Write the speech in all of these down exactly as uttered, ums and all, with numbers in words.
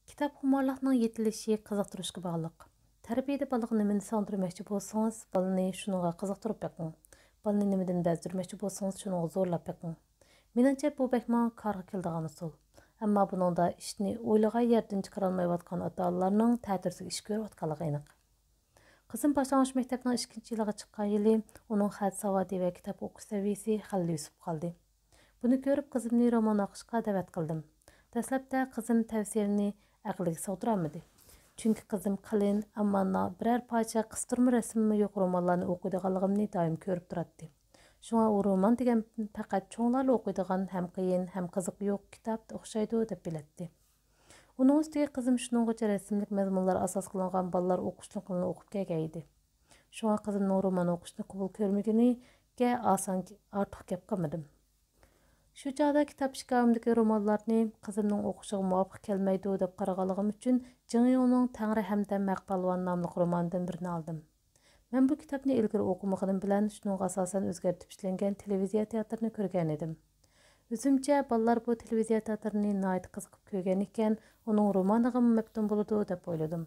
كىتابخۇمارلىقنىڭ يېتىلىشى قىزىقتۇرۇشقا باغلىق. تەربىيەدە بالىغا نېمىنى سىڭدۈرمەكچى بولسىڭىز، بالىنى شۇنىڭغا قىزىقتۇرۇپ بېقىڭ. بالىنى نېمىدىن بەزدۈرمەكچى بولسىڭىز، شۇنىڭغا زورلاپ بېقىڭ. مېنىڭچە، بۇ بەكمۇ كارغا كېلىدىغان ئۇسۇل. ئەمما بۇنىڭدا ئىشنى ئويلىغان يەردىن چىقىرالمايۋاتقان ئاتا-ئانىلارنىڭ تەتۈرىسىگە ئىش كۆرۈۋاتقانلىقى ئېنىق. قىزىم باشلانغۇچ مەكتەپنىڭ ئىككىنچى يىلىغا چىققان يىلى ئۇنىڭ خەت ساۋاتى ۋە كىتاب ئوقۇش سەۋىيىسى خېلىلا ئۆسۈپ قالدى. بۇنى كۆرۈپ، قىزىمنى رومان ئوقۇشقا دەۋەت قىلدىم. دەسلەپتە قىزىم تەۋسىيەمنى ئەقلىگە سىغدۇرالمىدى. چۈنكى قىزىم قېلىن، ئەمما نا-، بىرەر پارچە قىستۇرما رەسىمىمۇ يوق رومانلارنى ئوقۇيدىغانلىقىمنى دائىم كۆرۈپ تۇراتتى. شۇڭا ئۇ رومان دېگەن پەقەت چوڭلارلا ئوقۇيدىغان ھەم قىيىن، ھەم قىزىقى يوق كىتاب ئوخشايدۇ، دەپ بىلەتتى. ئۇنىڭ ئۈستىگە قىزىم شۇنىڭغىچە رەسىملىك مەزمۇنلار ئاساس قىلىنغان بالىلار ئوقۇشلۇقىنى ئوقۇپ كەلگەن ئىدى. شۇڭا قىزىمنىڭ رومان ئوقۇشنى قوبۇل كۆرمىگىنىگە ئاسان، ئارتۇق گەپ قىلمىدىم. شۇ چاغدا كىتاب ئىشكاپىمدىكى رومانلارنى قىزىمنىڭ ئوقۇشىغا مۇۋاپىق كەلمەيدۇ دەپ قارىغانلىقىم ئۈچۈن، جېڭ يۇڭنىڭ تەڭرى ھەمدەم ھەق پالۋان ناملىق رومانىدىن بىرنى ئالدىم. مەن بۇ كىتابنى ئىلگىرى ئوقۇمىغىنىم بىلەن، شۇنىڭغا ئاساسەن ئۆزگەرتىپ ئىشلەنگەن تېلېۋىزىيە تىياتىرىنى كۆرگەن ئىدىم. ئۆزۈمچە، بالىلار بۇ تېلېۋىزىيە تىياتىرىنى ناھايىتى قىزىقىپ كۆرگەن ئىكەن، ئۇنىڭ رومانىغىمۇ مەپتۇن بولىدۇ، دەپ ئويلىدىم.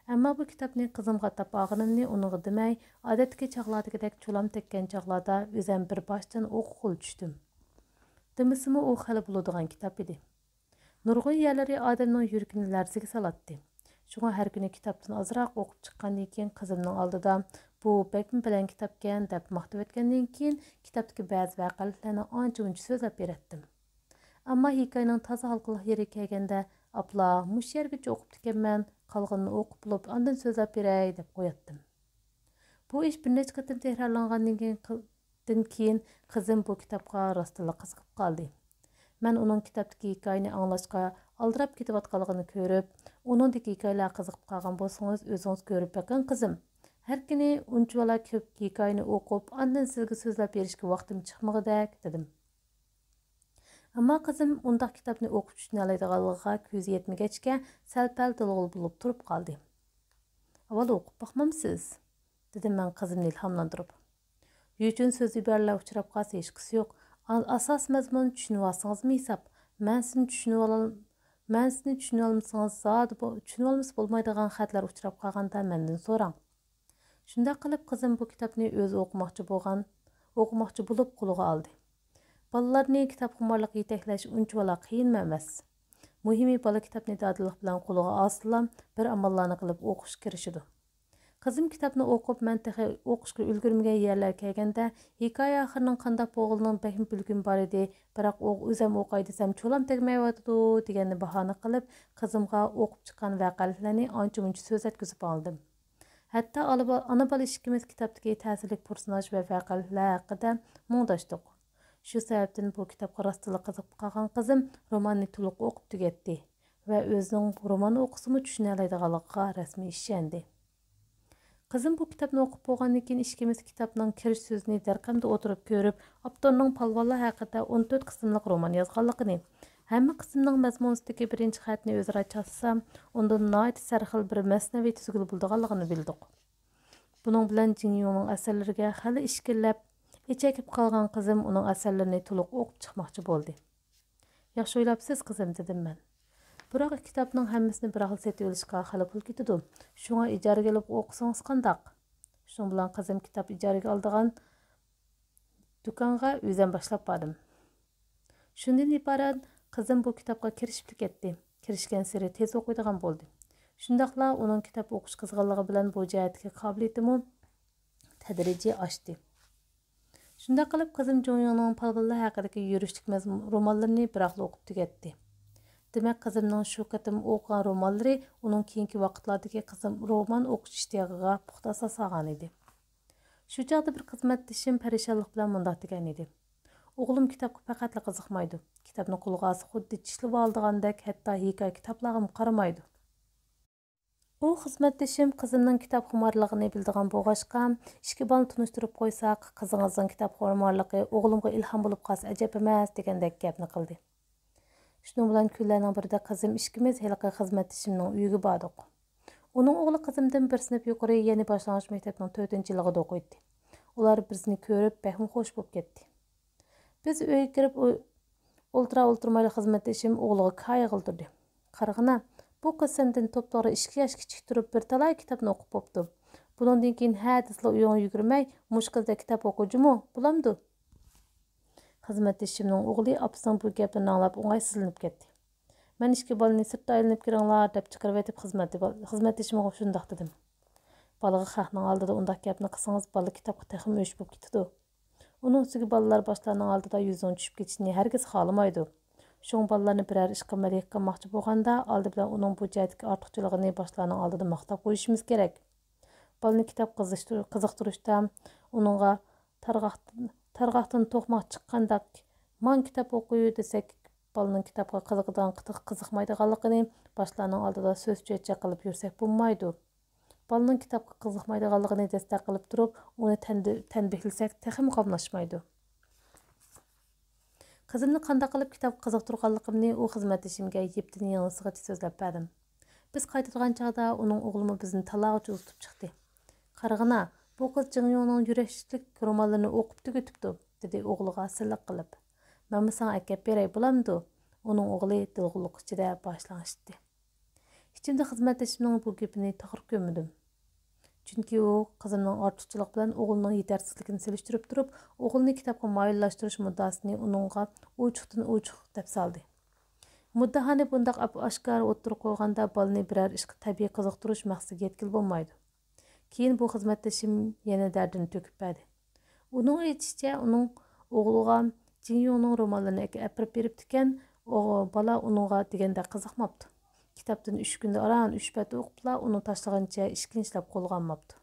ئەمما بۇ كىتابنى قىزىمغا ئاتاپ ئالغىنىمنى ئۇنىڭغا دېمەي، ئادەتتىكى چاغلاردىكىدەك چولام تەگكەن چاغلاردا ئۆزەم بىر باشتىن ئوقۇغىلى چۈشتۈم. دېمىسىمۇ، ئۇ خېلى بولىدىغان كىتاب ئىدى. نۇرغۇن يەرلىرى ئادەمنىڭ يۈرىكىنى لەرزىگە سالاتتى. شۇڭا ھەر كۈنى كىتابتىن ئازراق ئوقۇپ چىققاندىن كېيىن، قىزىمنىڭ ئالدىدا، «بۇ بەكمۇ بەلەن كىتابكەن» دەپ ماختىۋەتكەندىن كېيىن، كىتابتىكى بەزى ۋەقەلىكلەرنى ئانچە-مۇنچە سۆزلەپ بېرەتتىم. ئەمما ھېكايىنىڭ تازا ھالقىلىق يېرىگە كەلگەندە، «ئاپلا، مۇشۇ يەرگىچە ئوقۇپ كەتكەنمەن، قالغىنىنى ئوقۇپ بولۇپ، ئاندىن سۆزلەپ بېرەي» دەپ قوياتتىم. بۇ ئىش بىر نەچچە قېتىم تەكرارلانغاندىن كېيىن، دىن كېيىن قىزىم بۇ كىتابقا راستتىنلا قىزىقىپ قالدى. مەن ئۇنىڭ كىتابتىكى ھېكايىنى ئاڭلاشقا ئالدىراپ كېتىۋاتقانلىقىنى كۆرۈپ، «ئۇنىڭدىكى ھېكايىلەرگە قىزىقىپ قالغان بولسىڭىز، ئۆزىڭىز كۆرۈپ بېقىڭ، قىزىم. ھەر كۈنى ئۇنچىۋالا كۆپ ھېكايىنى ئوقۇپ، ئاندىن سىزگە سۆزلەپ بېرىشكە ۋاقتىم چىقمىغۇدەك» دېدىم. ئەمما قىزىم ئۇنداق كىتابنى ئوقۇپ چۈشىنەلەيدىغانلىقىغا كۆزى يەتمىگەچكە، سەل-پەل دىلغۇل بولۇپ تۇرۇپ قالدى. «ئاۋۋال ئوقۇپ باقمامسىز؟» دېدىم مەن قىزىمنى ئىلھاملاندۇرۇپ. «يوچۇن سۆز ئىبارىلەر ئۇچراپ قالسا ھېچقىسى يوق. ئا-، ئاساس مەزمۇننى چۈشىنىۋالسىڭىزمۇ ھېساب. مەنىسىنى چۈشىنىۋالال-، مەنىسىنى چۈشىنىۋالمىسىڭىز زادى بو-، چۈشىنىۋالمىسا بولمايدىغان خەتلەر ئۇچراپ قالغاندا مەندىن سوراڭ.» شۇنداق قىلىپ قىزىم بۇ كىتابنى ئۆزى ئوقۇماقچى بولغان، ئوقۇماقچى بولۇپ قولىغا ئالدى. بالىلارنى كىتابخۇمارلىققا يېتەكلەش ئۇنچىۋالا قىيىنمۇ ئەمەس. مۇھىمى بالا كىتابنى دادىللىق بىلەن قولىغا ئالسىلا، بىر ئاماللارنى قىلىپ ئوقۇشقا كىرىشىدۇ. قىزىم كىتابنى ئوقۇپ، مەن تېخى ئوقۇشقا ئۈلگۈرمىگەن يەرلەرگە كەلگەندە، ھېكايە ئاخىرىنىڭ قانداق بولغىنىنىڭ بەكمۇ بىلگۈم بار ئىدى، بىراق ئو-، ئۆزەم ئوقاي دېسەم، چولام تەگمەيۋاتىدۇ دېگەننى باھانە قىلىپ، قىزىمغا ئوقۇپ چىققان ۋەقەلىكلەرنى ئانچە-مۇنچە سۆزلەتكۈزۈپ ئالدىم. ھەتتا ئالا-، ئانا-بالا ئىككىمىز كىتابتىكى تەسىرلىك پېرسوناژ ۋە ۋەقەلىكلەر ھەققىدە مۇڭداشتۇق. شۇ سەۋەبتىن بۇ كىتابقا راستتىنلا قىزىقىپ قالغان قىزىم روماننى تولۇق ئوقۇپ تۈگەتتى ۋە ئۆزىنىڭ رومان ئوقۇسىمۇ چۈشىنەلەيدىغانلىقىغا رەسمىي ئىشەندى. قىزىم بۇ كىتابنى ئوقۇپ بولغاندىن كېيىن، ئىككىمىز كىتابنىڭ كىرىش سۆزىنى دەرقەمدە ئوتتۇرىغا كۆرۈپ، ئاپتورنىڭ پالۋانلار ھەققىدە ئون تۆت قىسىملىق رومان يازغانلىقىنى، ھەممە قىسىمنىڭ مەزمۇنىدىكى بىرىنچى خەتنى ئۆزئارا چاتلىسا، ئۇندىن ناھايىتى سەرخىل بىر مەسنەۋى تۈزگىلى بولىدىغانلىقىنى بىلدۇق. بۇنىڭ بىلەن جىڭ يۇڭنىڭ ئەسەرلىرىگە خېلى ئىچكىرىلەپ، ئېچەكىپ قالغان قىزىم ئۇنىڭ ئەسەرلىرىنى تولۇق ئوقۇپ چىقماقچى بولدى. «ياخشى ئويلاپسىز، قىزىم»، دېدىم مەن. «بىراق كىتابنىڭ ھەممىسىنى بىر خىل سېتىۋېلىشقا خېلى پۇل كېتىدۇ. شۇڭا ئىجارىگە ئېلىپ ئوقۇسىڭىز قانداق؟» شۇنىڭ بىلەن قىزىم كىتاب ئىجارىگە ئالىدىغان دۇكانغا ئۆزەم باشلاپ باردىم. شۇندىن ئىبارەت قىزىم بۇ كىتابقا كىرىشىپلا كەتتى. كىرىشكەنسېرى تېز ئوقۇيدىغان بولدى. شۇنداقلا ئۇنىڭ كىتاب ئوقۇش قىزغىنلىقى بىلەن بۇ جەھەتتىكى قابىلىيىتىمۇ تەدرىجىي ئاشتى. شۇنداق قىلىپ، قىزىم جۇڭيۇڭنىڭ پالۋانلار ھەققىدىكى يۈرۈشلۈك مەزمۇن رومانلىرىنى بىراقلا ئوقۇپ تۈگەتتى. دېمەك، قىزىمنىڭ شۇ قېتىم ئوقۇغان رومانلىرى ئۇنىڭ كېيىنكى ۋاقىتلاردىكى قىزىم رومان ئوقۇش ئىشتىياقىغا پۇختا ئاساس سالغان ئىدى. شۇ چاغدا بىر خىزمەتدىشىم پەرىشانلىق بىلەن مۇنداق دېگەن ئىدى: «ئوغلۇم كىتابقا پەقەتلا قىزىقمايدۇ. كىتابنى قولىغا ئالسا، خۇددى چىشلىۋالىدىغاندەك، ھەتتا ھېكايە كىتابلارغىمۇ قارىمايدۇ.» ئۇ خىزمەتدىشىم قىزىمنىڭ كىتابخۇمارلىقىنى بىلىدىغان بولغاچقا، «ئىككى بالىنى تونۇشتۇرۇپ قويساق، قىزىڭىزنىڭ كىتابخۇمارلىقى ئوغلۇمغا ئىلھام بولۇپ قالسا ئەجەب ئەمەس» دېگەندەك گەپنى قىلدى. شۇنىڭ بىلەن كۈنلەرنىڭ بىرىدە قىزىم ئىككىمىز ھېلىقى خىزمەتدىشىمنىڭ ئۆيىگە باردۇق. ئۇنىڭ ئوغلى قىزىمدىن بىر سىنىپ يۇقىرى، يەنى باشلانغۇچ مەكتەپنىڭ تۆتىنچى يىلىغىدا ئوقۇيتتى. ئۇلار بىزنى كۆرۈپ بەكمۇ خوش بولۇپ كەتتى. بىز ئۆيگە كىرىپ ئو-، ئولتۇرا-ئولتۇرمايلا خىزمەتدىشىم ئوغلىغا كايىغىلى تۇردى. «قارىغىنا، بۇ قىز سەندىن توپتوغرا ئىككى ياش كىچىك تۇرۇپ بىر تالاي كىتابنى ئوقۇپ بوپتۇ. بۇنىڭدىن كېيىن ھە دېسىلا ئۆيۈڭگە يۈگۈرمەي، مۇشۇ قىزدەك كىتاب ئوقۇ جۇمۇ، بولامدۇ؟ خىزمەتدىشىمنىڭ ئوغلى ئاپىسىنىڭ بۇ گەپلىرىنى ئاڭلاپ ئوڭايسىزلىنىپ كەتتى. مەن ئىككى بالىنى سىرتتا ئايلىنىپ كىرىڭلار دەپ چىقىرىۋېتىپ خىزمەتدىشىمغا شۇنداق دېدىم. بالىغا خەقنىڭ ئالدىدا ئۇنداق گەپنى قىلسىڭىز بالا كىتابقا تېخىمۇ ئۆچ بولۇپ كېتىدۇ. ئۇنىڭ ئۈستىگە بالىلار باشلارنىڭ ئالدىدا يۈزىنىڭ چۈشۈپ كېتىشىنى ھەرگىز خالىمايدۇ. شۇڭا بالىلارنى بىرەر ئىشقا مەدھىيە قىلماقچى بولغاندا ئالدى بىلەن ئۇنىڭ بۇ جەھەتتىكى ئارتۇقچىلىقىنى باشلارنىڭ ئالدىدا ماختاپ قويۇشىمىز كېرەك. بالىنى كىتاب قىزىشتۇر-، قىزىقتۇرۇشتا ئۇنىڭغا تارغاق-، تارغاقتىن توقماق چىققاندەك ماڭا كىتاب ئوقۇيۇ دېسەك، بالىنىڭ كىتابقا قىزىقىدىغان قىزىق-، قىزىقمايدىغانلىقىنى باشلارنىڭ ئالدىدا سۆز چۆچەك قىلىپ يۈرسەك بولمايدۇ. بالىنىڭ كىتابقا قىزىقمايدىغانلىقىنى دەستەك قىلىپ تۇرۇپ، ئۇنى تەندە-، تەنبىھلىسەك تېخىمۇ غەملاشمايدۇ. قىزىمنى قانداق قىلىپ كىتابقا قىزىقتۇرغانلىقىمنى ئۇ خىزمەتدىشىمگە يىپتىن يىڭنىسىغىچە سۆزلەپ بەردىم. بىز قايتىدىغان چاغدا ئۇنىڭ ئوغلىمۇ بىزنى تالاغىچە ئۇزىتىپ چىقتى. قارىغىنا، بۇ قىز جېڭ يۇڭنىڭ يۈرەكلىك رومانلىرىنى ئوقۇپ تۈگىتىپتۇ، دېدى ئوغلىغا سىلىق قىلىپ. مەنمۇ ساڭا ئەكەپ بېرەي، بولامدۇ؟ ئۇنىڭ ئوغلى دىلغۇنلۇق ئىچىدە باش لىڭشىتتى. ئىچىمدە خىزمەتدىشىمنىڭ بۇ گېپىنى توغرا كۆرمىدىم. چۈنكى ئۇ قىزىمنىڭ ئارتۇقچىلىقى بىلەن ئوغلىنىڭ يېتەرسىزلىكىنى سېلىشتۇرۇپ تۇرۇپ، ئوغلىنى كىتابقا مايىللاشتۇرۇش مۇددىئاسىنى ئۇنىڭغا ئوچۇقتىن ئوچۇق دەپ سالدى. مۇددىئانى بۇنداق ئاپ-، ئاشكارا ئوتتۇرىغا قويغاندا، بالىنى بىرەر ئىشقا تەبىئىي قىزىقتۇرۇش مەقسىتىگە يەتكىلى بولمايدۇ. كېيىن بۇ خىزمەتدىشىم يەنە دەردىنى تۆكۈپ بەردى. ئۇنىڭ ئېيتىشىچە، ئۇنىڭ ئوغلىغا جىڭ يۇڭنىڭ رومانلىرىنى ئەكە-، ئەپىرىپ بېرىپتىكەن، ئۇ بالا ئۇنىڭغا دېگەندەك قىزىقماپتۇ. كىتابتىن ئۈچ كۈندە ئاران ئۈچ بەت ئوقۇپلا، ئۇنى تاشلىغىنىچە ئىشىكىنى چىلاپ قولىغا ئالماپتۇ.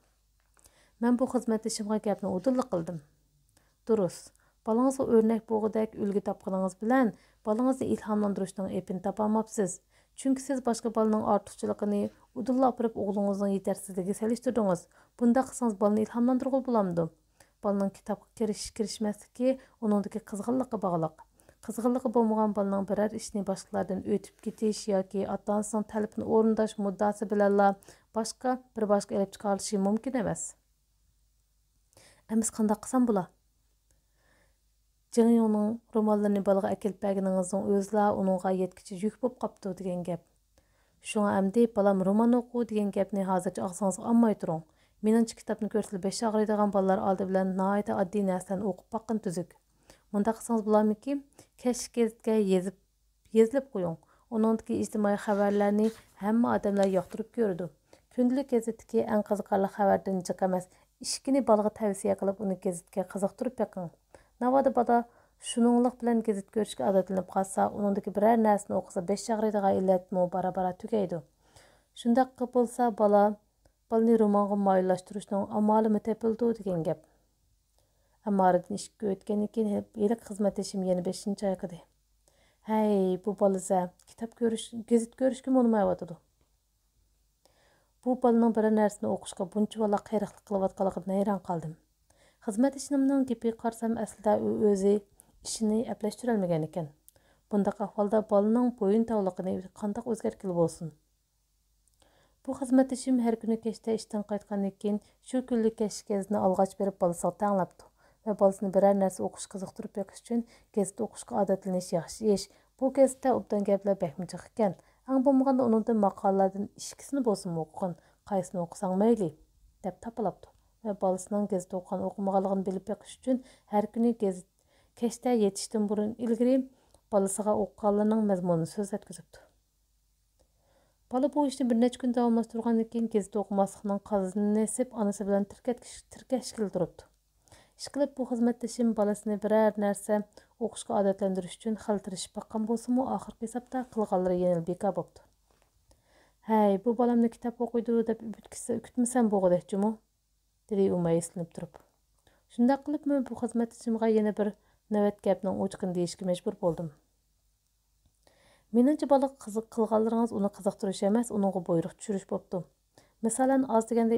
مەن بۇ خىزمەتدىشىمغا گەپنى ئۇدۇللا قىلدىم. دۇرۇس. بالىڭىزغا ئۆرنەك بولغۇدەك ئۈلگە تاپقىنىڭىز بىلەن بالىڭىزنى ئىلھاملاندۇرۇشنىڭ ئېپىنى تاپالماپسىز. چۈنكى سىز باشقا بالىنىڭ ئارتۇقچىلىقىنى ئۇدۇللا ئاپىرىپ ئوغلىڭىزنىڭ يېتەرسىزلىكىگە سېلىشتۇردىڭىز. بۇنداق قىلسىڭىز بالىنى ئىلھاملاندۇرغىلى بولامدۇ؟ بالىنىڭ كىتابقا كىرىشىش-كىرىشمەسلىكى ئۇنىڭدىكى قىزغىنلىققا باغلىق. قىزغىنلىقى بولمىغان بالىنىڭ بىرەر ئىشنى باشقىلاردىن ئۆتۈپ كېتىش ياكى ئاتا-ئانىسىنىڭ تەلىپىنى ئورۇنداش مۇددىئاسى بىلەنلا باشقا بىر باشقا ئېلىپ چىقارلىشى مۇمكىن ئەمەس. ئەمىسە قانداق قىلسام بولا؟ جېڭ يۇڭنىڭ رومانلىرىنى بالىغا ئەكېلىپ بەرگىنىڭىزنىڭ ئۆزىلا ئۇنىڭغا يەتكۈچە يۈك بولۇپ قاپتۇ دېگەن گەپ. شۇڭا ئەمدى بالام رومان ئوقۇ دېگەن گەپنى ھازىرچە ئاغزىڭىزغا ئالماي تۇرۇڭ. مېنىڭچە كىتابنى كۆرسىلا بېشى ئاغرىيدىغان بالىلار ئالدى بىلەن ناھايىتى ئاددىي نەرسىلەرنى ئوقۇپ باققىنى تۈزۈك. مۇنداق قىلسىڭىز بولارمىكىن؟ كەچلىك گېزىتكە يېزىپ يېزىلىپ قويۇڭ. ئۇنىڭدىكى ئىجتىمائىي خەۋەرلەرنى ھەممە ئادەملەر ياقتۇرۇپ كۆرىدۇ. كۈندىلىك گېزىتتىكى ئەڭ قىزىقارلىق خەۋەردىن جىق ئەمەس، ئىككىنى بالىغا تەۋسىيە قىلىپ، ئۇنى گېزىتكە قىزىقتۇرۇپ بېقىڭ. ناۋادا بالا شۇنىڭلىق بىلەن گېزىت كۆرۈشكە ئادەتلىنىپ قالسا، ئۇنىڭدىكى بىرەر نەرسىنى ئوقۇسا بېشى ئاغرىيدىغان ئىللەتمۇ بارا-بارا تۈگەيدۇ. شۇنداق بولسا بالا، بالىنى رومانغا مايىللاشتۇرۇشنىڭ ئامالىمۇ تېپىلىدۇ دېگەن گەپ. ئەمما ئارىدىن ئىككى كۈن ئۆتكەندىن كېيىن ھېلىقى خىزمەتدىشىم يەنە بېشىنى چايقىدى. ھەي، بۇ بالىزە كىتاب كۆرۈش، گېزىت كۆرۈشكىمۇ ئۇنىمايۋاتىدۇ. بۇ بالىنىڭ بىرەر نەرسىنى ئوقۇشقا بۇنچىۋالا قېرىقلىق قىلىۋاتقانلىقىدىن ھەيران قالدىم. خىزمەتدىشىمنىڭ گېپىگە قارىسام، ئەسلىدە ئۇ ئۆزى ئىشىنى ئەپلەشتۈرەلمىگەن ئىكەن. بۇنداق ئەھۋالدا بالىنىڭ بويۇن تاۋلىقىنى قانداق ئۆزگەرتكىلى بولسۇن؟ بۇ خىزمەتدىشىم ھەر كۈنى كەچتە ئىشتىن قايتقاندىن كېيىن شۇ كۈنلۈك كەچلىك گېزىتنى ئالغاچ بېرىپ بالىسىغا تەڭلەپتۇ ۋە بالىسىنى بىرەر نەرسە ئوقۇشقا قىزىقتۇرۇپ بېقىش ئۈچۈن گېزىت ئوقۇشقا ئادەتلىنىش ياخشى ئىش. بۇ گېزىتتە ئوبدان گەپلەر بەكمۇ جىق ئىكەن. ئەڭ بولمىغاندا ئۇنىڭدىن ماقالىلەردىن ئىككىسىنى بولسىمۇ ئوقۇغىن، قايسىنى ئوقۇساڭ مەيلى، دەپ تاپىلاپتۇ ۋە بالىسىنىڭ گېزىت ئوقۇغان ئوقۇمىغانلىقىنى بىلىپ بېقىش ئۈچۈن ھەر كۈنى گېزىت كەچتە يېتىشتىن بۇرۇن ئىلگىرى بالىسىغا ئوقۇغانلىرىنىڭ مەزمۇنىنى سۆزلەتكۈزۈپتۇ. بالا بۇ ئىشنى بىر نەچچە كۈن داۋاملاشتۇرغاندىن كېيىن، گېزىت ئوقۇماسلىقنىڭ قازىنىنى سېپ، ئانىسى بىلەن تىركەتكىش-، تىركەشكىلى تۇرۇپتۇ. ئىشقىلىپ، بۇ خىزمەتدىشىم بالىسىنى بىرەر نەرسە ئوقۇشقا ئادەتلەندۈرۈش ئۈچۈن خېلى تىرىشىپ باققان بولسىمۇ، ئاخىرقى ھېسابتا قىلغانلىرى يەنىلا بىكار بوپتۇ. ھەي، بۇ بالامنى كىتاب ئوقۇيدۇ دەپ ئۈمىد كىتسە-، كۈتمىسەم بولغۇدەك جۇمۇ، دېدى ئۇ مەيۈسلىنىپ تۇرۇپ. شۇنداق قىلىپ، مەن بۇ خىزمەتدىشىمغا يەنە بىر نۆۋەت گەپنىڭ ئوچۇقىنى دېيىشكە مەجبۇر بولدۇم. مېنىڭچە، بالىغا قىزىق قىلغانلىرىڭىز ئۇنى قىزىقتۇرۇش ئەمەس، ئۇنىڭغا بۇيرۇق چۈشۈرۈش بوپتۇ. مىسالەن، ئاز دېگەندە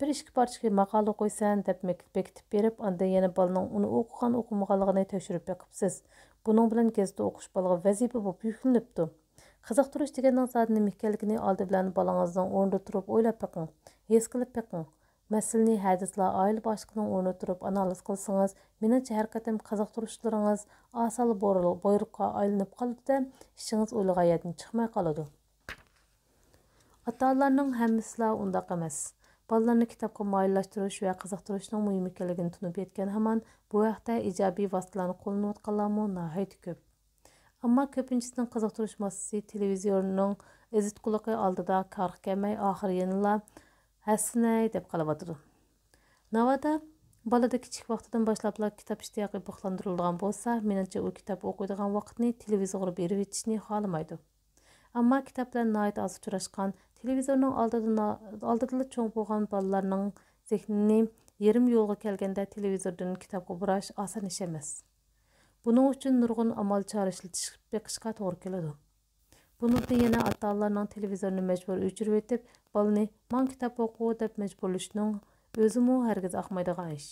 بىر ئىككى پارچە ماقالە ئوقۇيسەن دەپ مەكتۇپ بېكىتىپ بېرىپ، ئاندىن يەنە بالىنىڭ ئۇنى ئوقۇغان ئوقۇمىغانلىقىنى تەكشۈرۈپ بېقىپسىز. بۇنىڭ بىلەن گېزىت ئوقۇش بالىغا ۋەزىپە بولۇپ يۈكلىنىپتۇ. قىزىقتۇرۇش دېگەننىڭ زادى نېمە ئىكەنلىكىنى ئالدى بىلەن بالىڭىزنىڭ ئورنىدا تۇرۇپ ئويلاپ بېقىڭ، ھېس قىلىپ بېقىڭ. مەسىلىنى ھەدىسىلا ئائىلە باشلىقىنىڭ ئورنىدا تۇرۇپ ئانالىز قىلسىڭىز، مېنىڭچە ھەر قېتىم قىزىقتۇرۇشلىرىڭىز ئاسانلا بور-، بۇيرۇققا ئايلىنىپ قالىدۇ-دە، ئىشىڭىز ئويلىغان يەردىن چىقماي قالىدۇ. ئاتا-ئانىلارنىڭ ھەممىسىلا ئۇنداق ئەمەس. بالىلارنى كىتابقا مايىللاشتۇرۇش ۋە قىزىقتۇرۇشنىڭ مۇھىم ئىكەنلىكىنى تونۇپ يەتكەن ھامان بۇ ھەقتە ئىجابىي ۋاسىتىلەرنى قوللىنىۋاتقانلارمۇ ناھايىتى كۆپ. ئەمما كۆپىنچىسىنىڭ قىزىقتۇرۇش ماسسىسى تېلېۋىزورنىڭ ئېزىتقۇلىقى ئالدىدا كارغا كەلمەي، ئاخىرى يەنىلا ھەسسىنەي دەپ قېلىۋاتىدۇ. ناۋادا بالىدا كىچىك ۋاقتىدىن باشلاپلا كىتاب ئىشتىياقى ئوزۇقلاندۇرۇلىدىغان بولسا، مېنىڭچە ئۇ كىتاب ئوقۇيدىغان ۋاقىتنى تېلېۋىزورغا بېرىۋېتىشنى خالىمايدۇ. ئەمما كىتاب بىلەن ناھايىتى ئاز ئۇچراشقان، تېلېۋىزورنىڭ ئالدىدا، ئالدىدىلا چوڭ بولغان بالىلارنىڭ زېھنىنى يېرىم يولغا كەلگەندە تېلېۋىزوردىن كىتابقا بۇراش ئاسان ئىش ئەمەس. بۇنىڭ ئۈچۈن نۇرغۇن ئامال چارە ئىشلىتىش بېقىشقا توغرا كېلىدۇ. بۇنىڭدىن يەنە ئاتا-ئانىلارنىڭ تېلېۋىزورنى مەجبۇرىي ئۆچۈرۈۋېتىپ، بالىنى «ماڭا كىتاب ئوقۇ» دەپ مەجبۇرلىشىنىڭ ئۆزىمۇ ھەرگىز ئاقمايدىغان ئىش.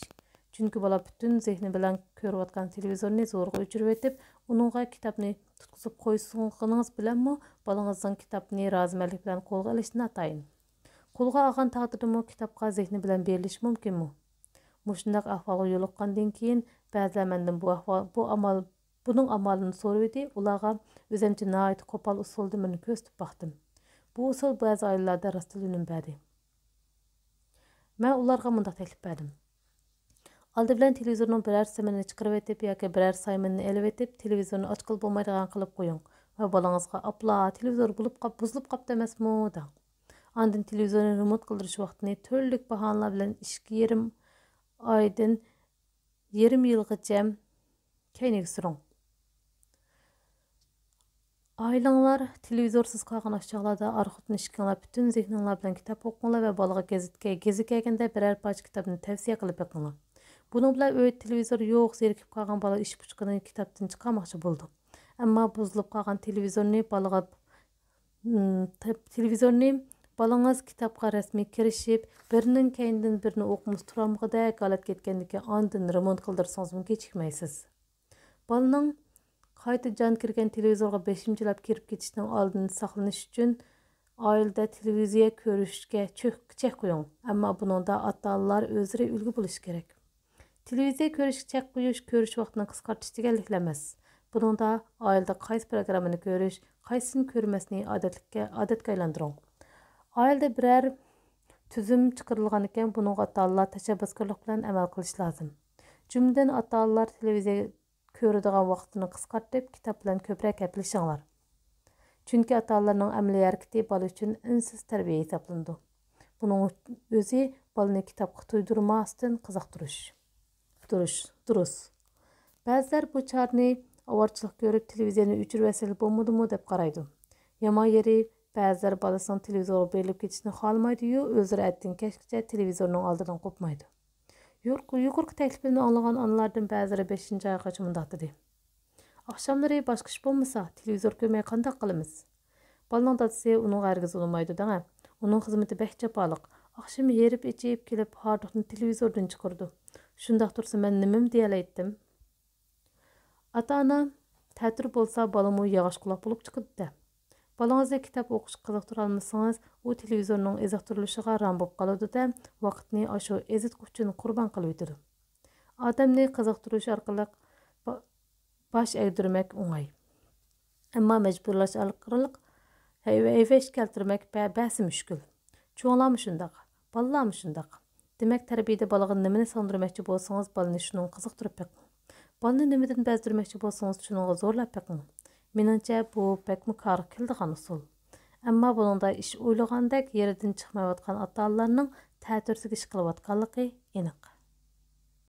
چۈنكى بالا پۈتۈن زېھنى بىلەن كۆرۈۋاتقان تېلېۋىزورنى زورىغا ئۆچۈرۈۋېتىپ، ئۇنىڭغا كىتابنى تۇتقۇزۇپ قويسىڭىز بىلەنمۇ بالىڭىزنىڭ كىتابنى رازىمەنلىك بىلەن قولغا ئېلىشى ناتايىن. قولغا ئالغان تەقدىردىمۇ كىتابقا زېھنى بىلەن بېرىلىشى مۇمكىنمۇ؟ مۇشۇنداق ئەھۋالغا يولۇققاندىن كېيىن بەزىلەر مەندىن بۇ ئەھۋال، بۇ ئامال، بۇنىڭ ئامالىنى سورىۋىدى، ئۇلارغا ئۆزۈمچە ناھايىتى قوپال ئۇسۇلدىن بىرنى كۆرسىتىپ باقتىم. بۇ ئۇسۇل بەزى ئائىلىلەردە راستلا ئۈنۈم بەردى. مەن ئۇلارغا مۇنداق تەكلىپ بەردىم. ئالدى بىلەن تېلېۋىزورنىڭ بىرەر سىمىنى چىقىرىۋېتىپ ياكى بىرەر سايمىنىنى ئېلىۋېتىپ، تېلېۋىزورنى ئاچقىلى بولمايدىغان قىلىپ قويۇڭ ۋە بالىڭىزغا «ئاپلا، تېلېۋىزور بولۇپ قاپ-، بۇزۇلۇپ قاپتۇ ئەمەسمۇ؟» دەڭ. ئاندىن تېلېۋىزورنى رېمونت قىلدۇرۇش ۋاقتىنى تۈرلۈك باھانىلەر بىلەن ئىككى يېرىم ئايدىن يېرىم يىلغىچە كەينىگە سۈرۈڭ. ئائىلىڭلار تېلېۋىزورسىز قالغان ئاشۇ چاغلاردا ئار-خوتۇن ئىككىڭلار پۈتۈن زېھنىڭلار بىلەن كىتاب ئوقۇڭلار ۋە بالىغا گېزىتكە، گېزى كەلگەندە بىرەر پارچە كىتابنى تەۋسىيە قىلىپ بېقىڭلار. بۇنىڭ بىلەن ئۆيدە تېلېۋىزور يوق، زېرىكىپ قالغان بالا ئىش پۇچىقىنى كىتابتىن چىقارماقچى بولىدۇ. ئەمما بۇزۇلۇپ قالغان تېلېۋىزورنى بالىغا، م، تە-، تېلېۋىزورنى بالىڭىز كىتابقا رەسمىي كىرىشىپ، بىرىنىڭ كەينىدىن بىرىنى ئوقۇمىسا تۇرالمىغۇدەك ھالەتكە يەتكەندىن كېيىن ئاندىن رېمونت قىلدۇرسىڭىزمۇ كېچىكمەيسىز. بالىنىڭ قايتا جان كىرگەن تېلېۋىزورغا بېشىمچىلاپ كىرىپ كېتىشنىڭ ئالدىنى ساقلىنىش ئۈچۈن ئائىلىدە تېلېۋىزىيە كۆرۈشكە چۆك-، چەك قويۇڭ. ئەمما بۇنىڭدا ئاتا-ئانىلار ئۆزلىرى ئۈلگە بولۇشى كېرەك. تېلېۋىزىيە كۆرۈشكە چەك قويۇش كۆرۈش ۋاقتىنى قىسقارتىش دېگەنلىكلا ئەمەس. بۇنىڭدا ئائىلىدە قايسى پروگراممىنى كۆرۈش، قايسىسىنى كۆرمەسنى ئادەتلىككە، ئادەتكە ئايلاندۇرۇڭ. ئائىلىدە بىرەر تۈزۈم چىقىرىلغان ئىكەن، بۇنىڭغا ئاتا-ئانىلار تەشەببۇسكارلىق بىلەن ئەمەل قىلىشى لازىم. جۈملىدىن ئاتا-ئانىلار تېلېۋىزىيە كۆرىدىغان ۋاقتىنى قىسقارتىپ، كىتاب بىلەن كۆپرەك ھەپىلىشىڭلار. چۈنكى ئاتا-ئانىلارنىڭ ئەمەلىي ھەرىكىتى بالا ئۈچۈن ئۈنسىز تەربىيە ھېسابلىنىدۇ. بۇنىڭ ئۆزى بالىنى كىتابقا تۇيدۇرماستىن قىزىقتۇرۇش. دۇرۇش، دۇرۇس. بەزىلەر بۇ چارىنى ئاۋارىچىلىق كۆرۈپ، تېلېۋىزىيەنى ئۆچۈرۈۋەتسىلە بولمىدىمۇ دەپ قارايدۇ. يامان يېرى، بەزىلەر بالىسىنىڭ تېلېۋىزورغا بېرىلىپ كېتىشىنى خالىمايدۇ-يۇ، ئۆزلىرى ئەتىدىن كەچكىچە تېلېۋىزورنىڭ ئالدىدىن قوپمايدۇ. يۇق-، يۇقىرىقى تەكلىپىمنى ئاڭلىغان ئانىلاردىن بەزىلىرى بەشىنچى ئايغىچە مۇنداق دېدى. ئاخشاملىرى باشقا ئىش بولمىسا، تېلېۋىزور كۆرمەي قانداق قىلىمىز؟ بالىنىڭ دادىسى ئۇنىڭغا ھەرگىز ئۇنىمايدۇ دەڭە. ئۇنىڭ خىزمىتى بەك جاپالىق. ئاخشىمى ھېرىپ ئېچىپ كېلىپ، ھاردۇقنى تېلېۋىزوردىن چىقىرىدۇ. شۇنداق تۇرسا مەن نېمىمۇ دېيەلەيتتىم؟ ئاتا-ئانا تەتۈر بولسا، بالىمۇ ياغاچ قۇلاق بولۇپ چىقىدۇ-دە. بالىڭىزنى كىتاب ئوقۇشقا قىزىقتۇرالمىسىڭىز، ئۇ تېلېۋىزورنىڭ ئېزىقتۇرۇلۇشىغا رام بولۇپ قالىدۇ-دە، ۋاقىتنى ئاشۇ ئېزىتقۇ ئۈچۈن قۇربان قىلىۋېتىدۇ. ئادەمنى قىزىقتۇرۇش ئارقىلىق با-، باش ئەگدۈرمەك ئوڭاي. ئەمما مەجبۇرلاش ئارقىلىق ھەيۋە-، ھەيۋەش كەلتۈرمەك بە-، بەسى مۈشكۈل. چوڭلارمۇ شۇنداق، بالىلارمۇ شۇنداق. دېمەك، تەربىيىدە بالىغا نېمىنى سىڭدۈرمەكچى بولسىڭىز، بالىنى شۇنىڭغا قىزىقتۇرۇپ بېقىڭ. بالىنى نېمىدىن بەزدۈرمەكچى بولسىڭىز، شۇنىڭغا زورلاپ بېقىڭ. مېنىڭچە، بۇ بەكمۇ كارغا كېلىدىغان ئۇسۇل. ئەمما بۇنىڭدا ئىش ئويلىغاندەك يېرىدىن چىقمايۋاتقان ئاتا-ئانىلارنىڭ تەتۈرىسىگە ئىش قىلىۋاتقانلىقى ئېنىق.